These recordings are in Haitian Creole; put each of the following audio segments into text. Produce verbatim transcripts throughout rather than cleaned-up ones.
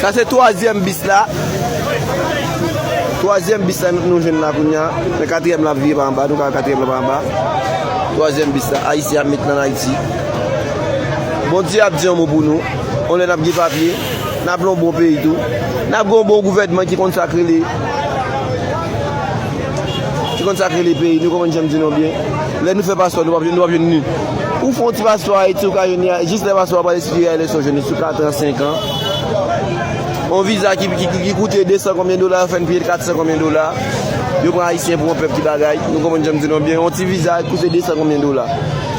Sa se twazyèm bis la. Twazyèm bis la nou, nou jwenn la kounye a. Men katriyèm la ap vire pa anba. Nou ka wè katriyèm la pa anba. Twazyèm bis la. Ayisyen ap met nan Ayiti. Bondye ap di yon mo pou nou. On lè n ap gen papye. N ap nan yon bon peyi tou. N ap gen yon bon gouvènman ki konn sa k rele ki konn sa k rele peyi, nou konprann jan m di nou byen. Lè nou fè paspò, nou p ap jwenn, nou p ap jwenn ni. Ou fè yon ti paspò Ayiti, ou ka jwenn li, jis lè paspò a pral ekspire a, lè sa w jwenn li sou kat an, senk an. Yon viza ki, ki, ki, ki koute de san konbyen dola, yo fè n peye l kat san konbyen dola. Yo pran Ayisyen pou yon pèp ki bagay, nou konprann jan m di nou byen. Yon ti viza ki koute de san konbyen dola.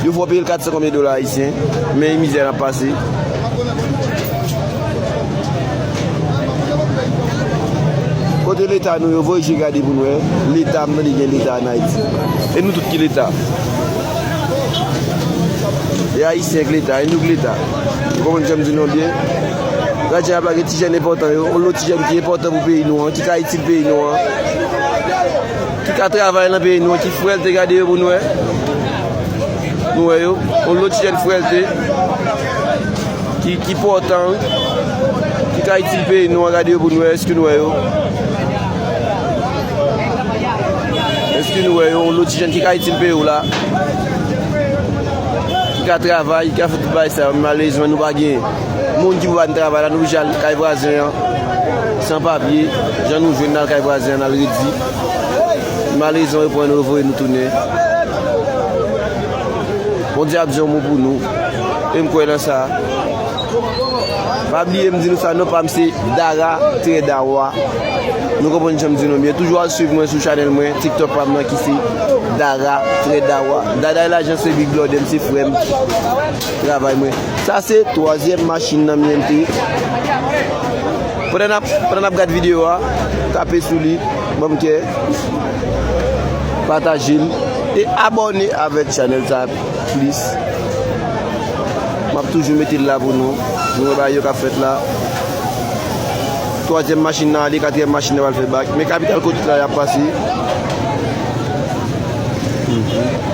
Yo fè w peye l kat san konbyen dola ayisyen, men mizè n ap pase. Kote Leta nou yo, voye je gade pou n wè. Leta, m tande gen Leta ann Ayiti. E nou tout ki Leta? E Ayisyen k Leta, e nou k Leta. Ou konprann jan m di nou byen? Gade jan y ap lage ti jèn enpòtan yo, yon lòt ti jèn ki enpòtan pou peyi nou an, ki ka itil peyi nou an, ki ka travay nan peyi nou an, ki frèlte, gade yo pou n wè. Nou wè yo, yon lòt ti jèn frèlte ki, ki pòtan, wi, ki ka itil peyi nou an, gade yo pou n wè, èske n wè yo? Èske n wè yo, yon lòt ti jèn ki ka itil peyi w la? Ki ka travay, ki ka fè tout bagay sa yo, men malerezman nou pa gen moun ki pou ba n travay la, nou oblije al kay vwazen an, san papye, jan nou jwenn n al kay vwazen an, n al redi. Malerezman, yo pran nou, yo voye nou tounen. Bondye ap di yon mo pou nou. E m kwè nan sa. Pa bliye m di nou sa, non pa m se Dara Trè Dawa. Nou konprann jan m di nou byen. Toujou al swiv mwen sou chanèl mwen, TikTok pa m nan ki se Dara Trè Dawa. Dada e lajan se big brother m, se frè m. Travay mwen. Sa se twazyèm machin nan M N T. Pandan n ap, pandan n ap gad videyo a, tape sou li, ban m kè, pataje l, e abòne avèk chanèl sa a plis. M ap toujou mete l la pou nou. Nou wè bagay yo k ap fèt la. Twazyèm machin nan ale, katriyèm machin nan pral fè bak. Men kapital Kotik la y ap pase. Mhm.